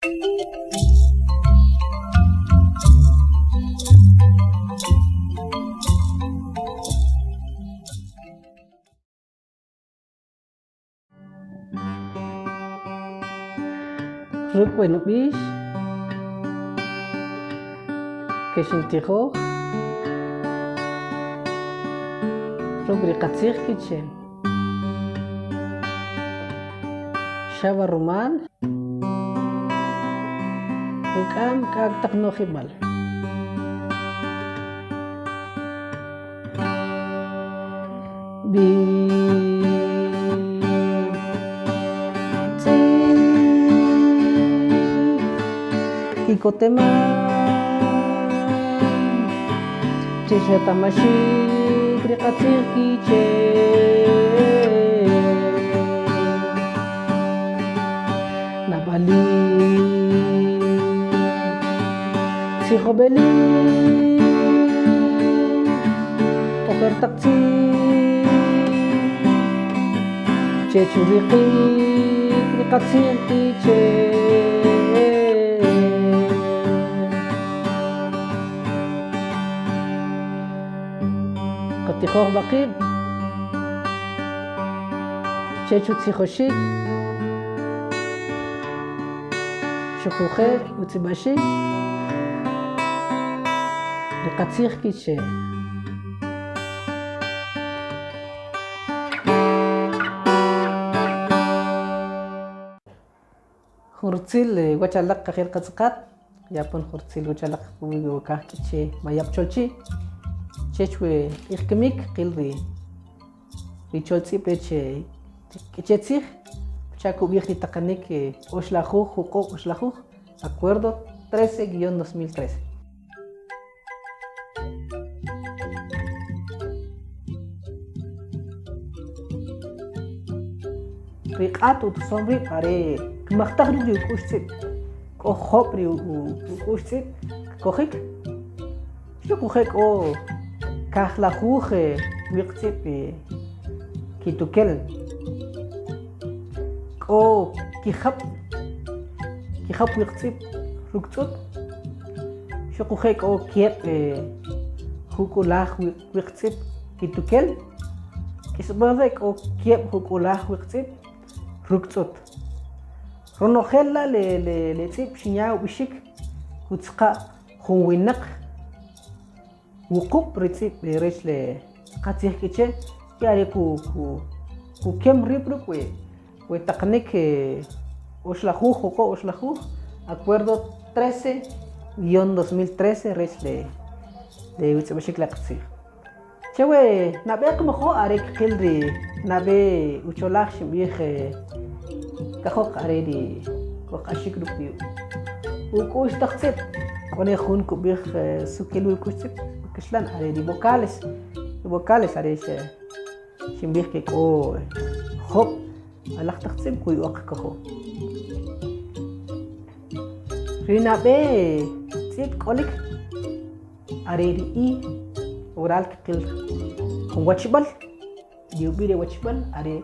Ruk' we nub'ix kexintijoj ruk' ri qatzij K'iche'. Xa b'a rumal wuk'am k'ak' taq no'jib'al. Ki'kotemal che xeta'maxik ri qatzij K'iche'. Nab'alil, tzijob'elil, ojer taq tzij chech uriqik ri qatzij K'iche'. Qatijoj b'a qib' chech utzijoxik xuquje' utz'ib'axik ri qatzij K'iche'. Jun rutzil wach alaq qajil qatz'aqat, yapon jun rutzil wach alaq puwi' ri wokaj K'iche' Mayab' Cholchi', chech we q'ij kimik qil ri ri choltz'ib' rech K'iche' tzij, pacha' kub'ij ri taqanik oxlajuj juq'o' oxlajuj, acuerdo 13-2013. Ri q'at utusom rib' are kmajtaj ruk' ri uk'u'x tz'ib'. K'o job' ri uk'u'x tz'ib' kkojik, xuquje' k'o kajlajuj wiq tz'ib' kitukel. K'o kijab' kijab' wiq tz'ib' ruk' tz'ut. Xuquje' k'o kieb' juk'ulaj wiqtz'ib' kitukel, k'isb'al re k'o kieb' juk'ulaj wiqtz'ib' ruk' tz'ut. Ronojel la' le le tz'ib' xinya ub'ixik kutzqa' jun winaq wuqub' ri tz'ib' rech le qatzij K'iche' y are kukem rib' ruk' we taqanik oxlajuj juq'o' oxlajuj acuerdo 13-2013 rech le utz'ib'axik le qatzij. Che we nab'e qmojo' are kqil ri nab'e ucholaj xinb'ij kajoq are ri kojq'axik ruk' ri uk'u'x taq tz'ib'. K'o ne jun kub'ij su kel wi uk'u'x tz'ib' kaxlan are ri vocales, ri vocales are xinb'ij ke k'o job' alaj taq tz'ib' kuya'o qkojo. Ri nab'e tz'ib' k'olik are ri i, waral kqil jun wachb'al. Ri ub'i' ri wachb'al are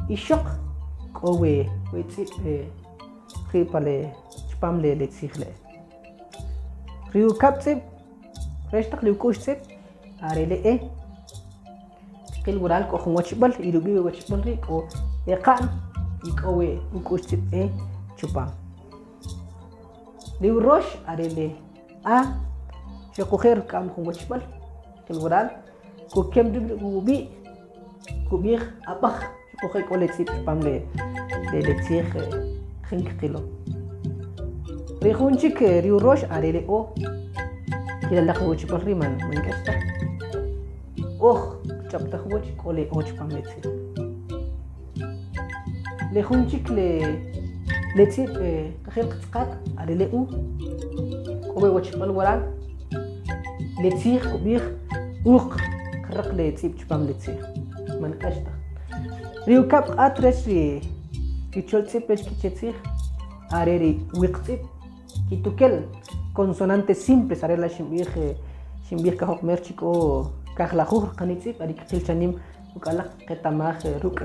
ixoq k'o we we tz'ib' ri' pa le chupam le tzij le'. Ri ukab' tz'ib' rech taq ri uk'u'x tz'ib' are le e. Kqil waral k'o jun wachb'al y ri ub'i' we wachb'al ri' k'o eqa'n y k'o we uk'u'x tz'ib' e chupam. Ri urox are le a xuquje' ruk'am jun wachb'al kqil waral Kukem rib' ruk' ub'i' kub'ij ab'aj xuquje' k'o le tz'ib' chupam le le tzij jin kqilo. Ri jun chik ri urox are le o, kilalaq uwachb'al ri' man man k'ax taj. Oj kch'ob'taj uwach k'o le o chupam le tzij. Le jun chik le le tz'ib' qajil qatz'aqat are le u, k'o we wachb'al waral. Le tzij kub'ij uq kraq le tz'ib' chupam le tzij, man k'ax taj. Ri ukab' q'at rech ri ri choltz'ib' rech K'iche' tzij are ri wiqtz'ib' kitukel, consonantes simples, are la' xinb'ij xinb'ij kajoq mer chi k'o kajlajuj raqan tz'ib' are kqil chanim uk'alaj qeta'maj ruk'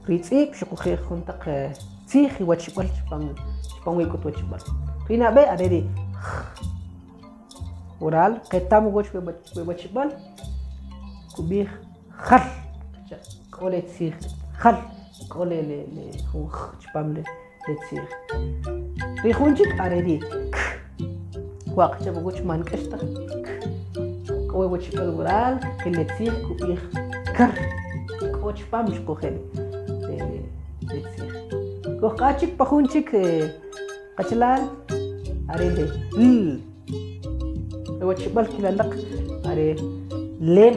ri tz'ib' xuquje' jun taq. tzij y wachib'al chupam chupam we k'utwachib'al. Ri nab'e are ri j. Waral qeta'm uwach we wachib'al kub'ij jal k'o le tzij jal k'o le le le jun j chupam le le tzij. Ri jun chik are ri k. Wa qach'ab' uwach man k'ax taj k. K'o we wachib'al waral kqil le tzij kub'ij kar k'o chupam xuquje' le le tzij. Kojq'ax chik pa jun chik qachalal are le l. Le wachib'al kilalaq are lem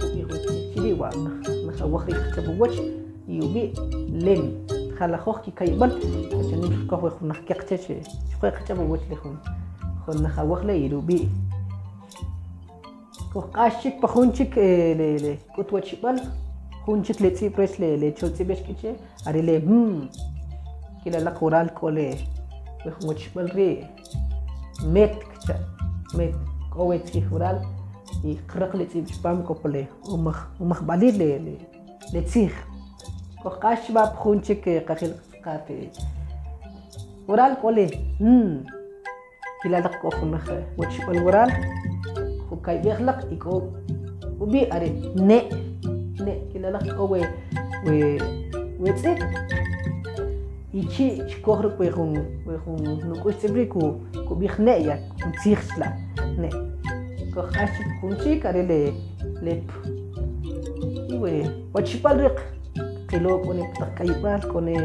kub'ij we tzij chiri' wa naj awaj ri' qach'ab' uwach y ub'i' lem. Jalajoj kika'yb'al pacha nim xqakoj we jun naj kyaq chech xuquje' qach'ab' uwach le jun jun naj awaj le' y rub'i'. Kojq'ax chik pa jun chik le le k'utwachib'al jun chik le tz'ib' rech le le choltz'ib' rech K'iche' are le m. Kilalaq waral k'o le we jun wachib'al ri' met kcha' met k'o we tzij waral y qraq le tz'ib' chupam k'o pa le umaj umajb'alil le le le tzij. Kojq'ax b'a pa jun chik qajil qatz'aqat waral k'o le n. Kilalaq k'o jun laj wachib'al waral, kukayb'ej laq y k'o ub'i' are ne'. Ne' kilalaq k'o we we we tz'ib' y chi' xkoj ruk' we jun we jun nuk'ux tz'ib' ri' kub'ij ne' ya jun tzij chila' ne'. Kojq'ax chik jun chik are le le p. Y we wachib'al ri' qilo k'o ne pa taq k'ayib'al, k'o ne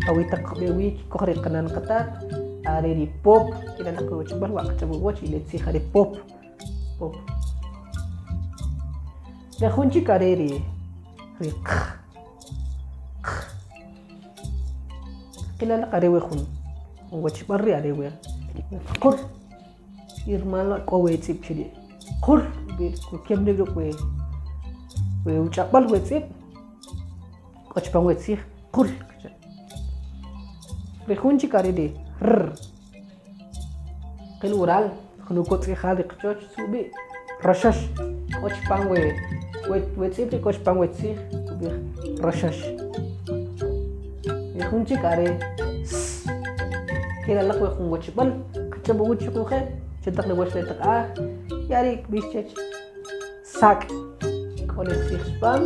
jawi' taq kojb'e wi kikoj ri qanan qatat. Are ri pop, kilalaq we wachib'al wa qach'ab' uwach y le tzij are pop. Pop. Le jun chik are ri ri q. Q. Kilalaq are we jun jun wachib'al ri' are we qul. Y rumal la' k'o we tz'ib' chiri'. Qul kukem rib' ruk' we we uch'ab'al we tz'ib' k'o chupam we tzij qul. Ri jun chik are ri rr. Qil waral jun ukotz'i'jal ri qachoch su ub'i' raxax k'o chupam we we tz'ib' ri' k'o chupam we tzij kub'ij raxax. Ri jun chik are s. Kilalaq we jun wachib'al qach'ob' uwach xuquje' che taq le uwach le taq'aj y are kb'ix chech sak'. K'o le tzij chupam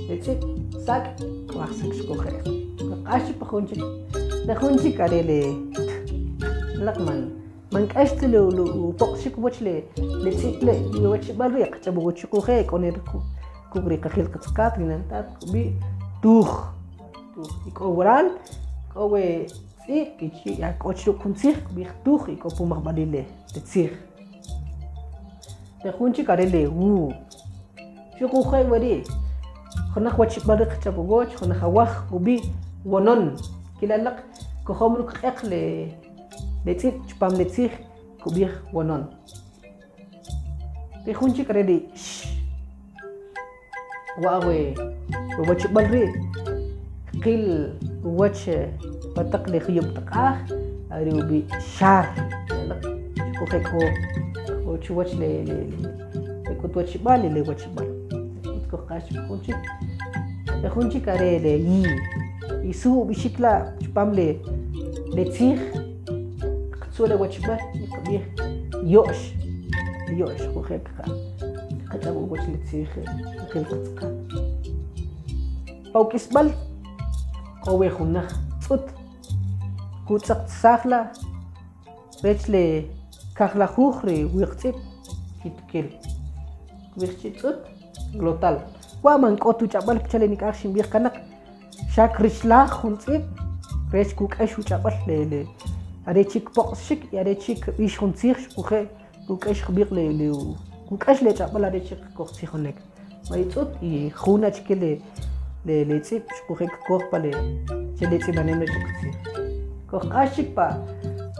le tz'ib' sak' k'o ajsak xuquje'. Kq'ax chik pa jun chik. Le jun chik are le t. Laq man man k'ax ta le upoq'xik uwach le le tz'ib' le le wachib'al ri' qach'ob' uwach xuquje' k'o ne kuk' ri qajil qatz'aqat ri nan tat ub'i' tuj. Tuj y k'o waral k'o we tz'ib' y chi' ya k'o chi ruk' jun tzij kub'ij tuj y k'o pu majb'alil le tzij. Le jun chik are le wu. Xuquje' weri' junaj wachib'al ri' qach'ab' uwach, junaj awaj ub'i' wonon. Kilalaq kojom ruk' q'eq le le tz'ib' chupam le tzij kub'ij wonon. Ri jun chik are ri x. Wa' we wachib'al ri' kqil uwach pa taq le juyub' taq'aj are ub'i' xar xuquje' k'o k'o chuwach le le k'utwachib'al y le wachib'al. Utz kojq'ax pa jun chik. Le jun chik are le yi. Y su ub'ixik la' chupam le le tzij qatzu' le wachib'al y qab'ij yo'x yo'x xuquje' kqach'ab' uwach le tzij qil qatz'aqat. Pa uk'isb'al k'o we jun naj tz'ut kutz'aqtsaj la' rech le kajlajuj ri wiqtz'ib' kitukel. Kub'ij chi tz'ut glotal. Wa' man k'o ta uch'ab'al pacha' le nik'aj xinb'ij kanoq. Xa krichlaj jun tz'ib' rech kuk'ex uch'ab'al le le are chi' kpoq'sxik y are chi' kb'ix jun tzij xuquje' kuk'ex jub'iq' le le kuk'ex le ch'ab'al are chi' kojtzijonek. May tz'ut y jun achike le le le tz'ib' xuquje' kkoj pa le che le tz'ib'anem rech ri qatzij. Kojq'ax chik pa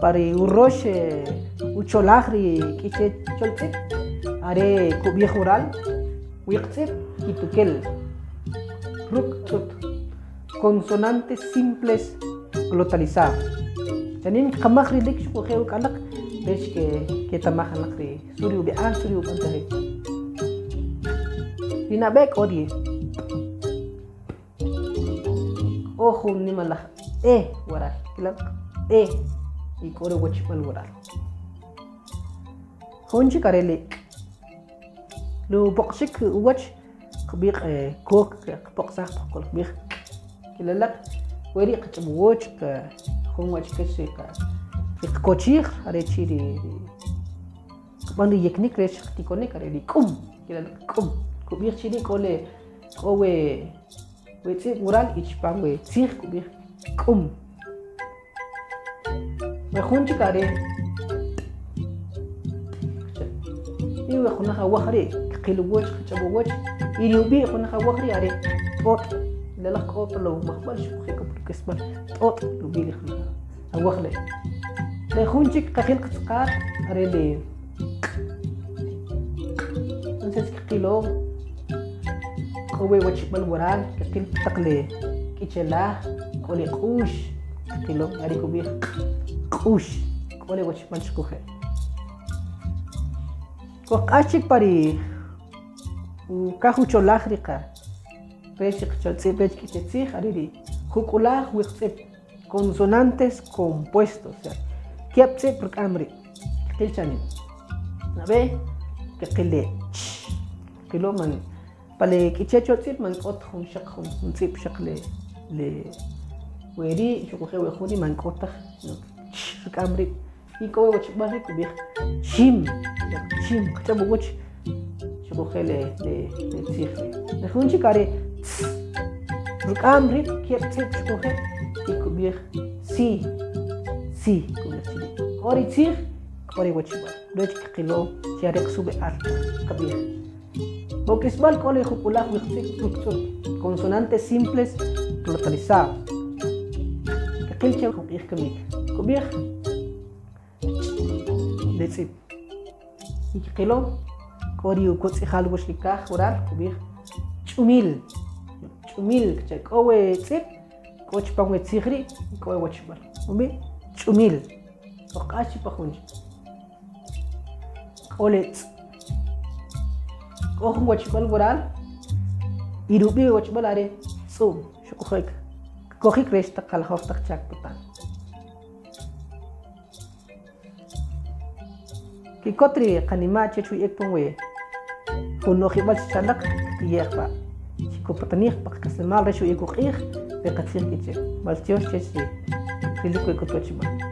pa ri urox ucholaj ri K'iche' choltz'ib' are kub'ij waral wiqtz'ib' kitukel ruk' tz'ut consonantes simples glotalizadas. Chanim kqamaj rilik xuquje' uk'alaq rech keta'maj alaq ri su ri ub'e'al, su ri ub'antajik. Ri nab'e k'o ri k'o jun nimalaj E waral. Kila E y k'o ri wachib'al waral. Jun chik are le k. Lu upoq'xik uwach kb'iq ko kpoq'saj pqol kb'ij kilalaq we ri' qach'ob' uwach jun wa chikech ri qkochij are chi' ri kb'an ri yeknik rech qtikonik are ri k'um kilalaq k'um kub'ij chi ri' k'o le k'o we we tz'ib' wural y chipam we tzij kub'ij k'um. We jun chik are y we jun awaj ri' kqil uwach kch'ab' uwach y ri ub'i' jun awaj ri' are t'ot' lalaj k'o pa lo majb'al xuquje' k'o pa lo k'isb'al t'ot' ub'i' ri jun awaj le. Le jun chik qajil qtz'aqat are le Entonces kqilo k'o we wachib'al waral kqil taq le k'ichelaj k'o le q'ux kqilo are kub'ij q'ux k'o le wachib'al xuquje'. Kojq'ax chik pa ri ukaj ucholaj ri qa rech ri qacholtz'ib' rech k'iche' tzij are ri juk'ulaj wiqtz'ib' consonantes compuestos, o sea, keb' tz'ib' ruk'am rib'. Kqil chanim. Nab'e kqil le ch. Kqilo man pa le k'iche' choltz'ib' man k'ot jun xaq jun tz'ib' xaq le le we ri' xuquje' we jun ri' man k'o taj ch ruk'am rib'. Y k'o we wachib'al ri' kub'ij chim, chim, kch'ab' uwach xuquje' le le le tzij ri'. Le jun chik are tz, ruk'am rib' keb' tz'ib' xuquje' y kub'ij si, si kub'ij chi ri'. K'o ri tzij, k'o ri wachib'al rech kqilo chi are qsub'e'al qab'ij. Uk'isb'al k'o le juk'ulaj wiqtz'ib' ruk' tz'ub', consonantes simples glotalizados. Kqil che jun q'ij kamik. Kub'ij le tz'ib'. Y kqilo k'o ri ukotz'ijal uwach ri kaj waral kub'ij ch'umil. Ch'umil kcha k'o we tz'ib' k'o chupam we tzij ri' k'o we wachib'al. Ub'i' ch'umil. Kojq'ax chi pa jun chik. K'o le tz'. K'o jun wachib'al waral y ri ub'i' wachib'al are tz'u'm xuquje' kkojik rech taq jalajoj taq chak patan. Kikot ri qanima' chech uya'ik pon we jun no'jib'al chichalaq kkiye'j b'a' chi kupatanij pa qak'aslemal rech uya'ik uq'ij ri qatzij K'iche'. Maltyox chech ri rilik we k'utwachib'al.